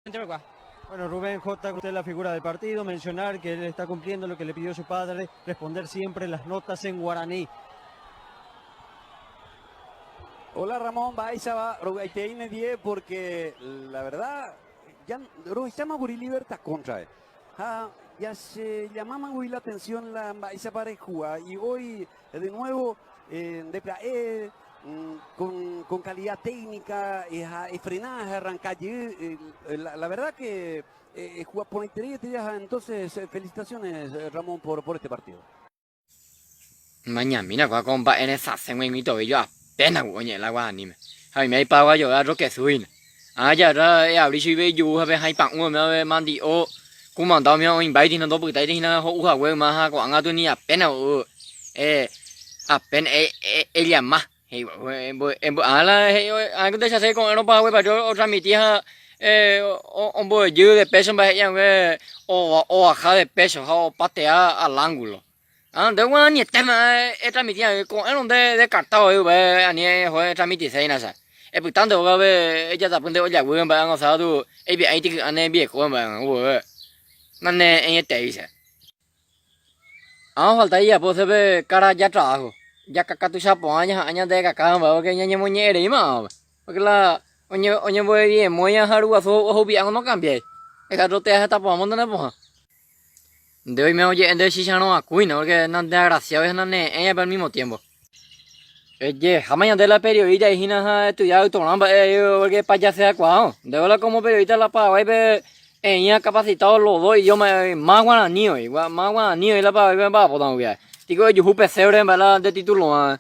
Bueno, Rubén J, usted es la figura del partido, mencionar que él está cumpliendo lo que le pidió su padre, responder siempre las notas en guaraní. Hola Ramón, mba'éichapa rovy'aitei nendie porque la verdad ya rohecháma kuri Libertad contra ha ya che llamáma kuri la atención la mba'éichapa rejuga y hoy de nuevo nde pya'e con, con calidad técnica ha efrena ha arranca jey la, la verdad que ejuga porãiterei entonces felicitaciones Ramón por, por este partido. Mañamína kóva ko mba'e resasẽ g̃uaig̃ui tobillo apenas ku oñe'ẽ la guaraníme. Ha oime aipagua jove rokesu hína. Ág̃a jarra eavri chupe ijuru ha pe hãi pa'ũ oime mandi'o kumanda umi oĩmbáiti hína ndopytáiti hína ho'u hague yma ha ko'ág̃a katu ni apenas ho'u apenas ellama he'i ág̃a la he'i ág̃a katu chasẽ ko'ẽrõ pahague otransmiti ha omboguejy de pecho mba'e he'i hague ovaha de pecho ha opatea al ángulo. Ha nde guaraniete etransmiti avei ko'ẽrõ nde descartado avei upe ani eho etransmitise hína che. Epyta nde ógape ejatapy nde ojaguy mba'e angosã katu eipe'a ityky'a ne rembirekópe mba'e upe nane'ẽietei che. Ha ofalta ijapo chéve káda ja trabajo, jakaka tuicha porã ñaha'ã ñande kaka mba'e porque ñañemoñe'ẽreíma ápe. Porque la oñemboeviemói ha ruguasu ohupi'ángo nokambiái. Ekatrotea heta porã monte ne pohã. Nde oime oje'e nde chicharõ akúina, porque nandeagraciado ha nane'ẽi al mismo tiempo. Ejeháma ñande la periodista hína ha estudiado ytorã mba'e porque pajaseakuaávo. Nde la como periodista la Paraguáipe eĩa capacitado los dos idiomas más guaraní oĩ, más guaraní oĩ la Paraguáipe mba'apóta upéva. Tiko ejuhu pesebre mba'e la nde titulorã.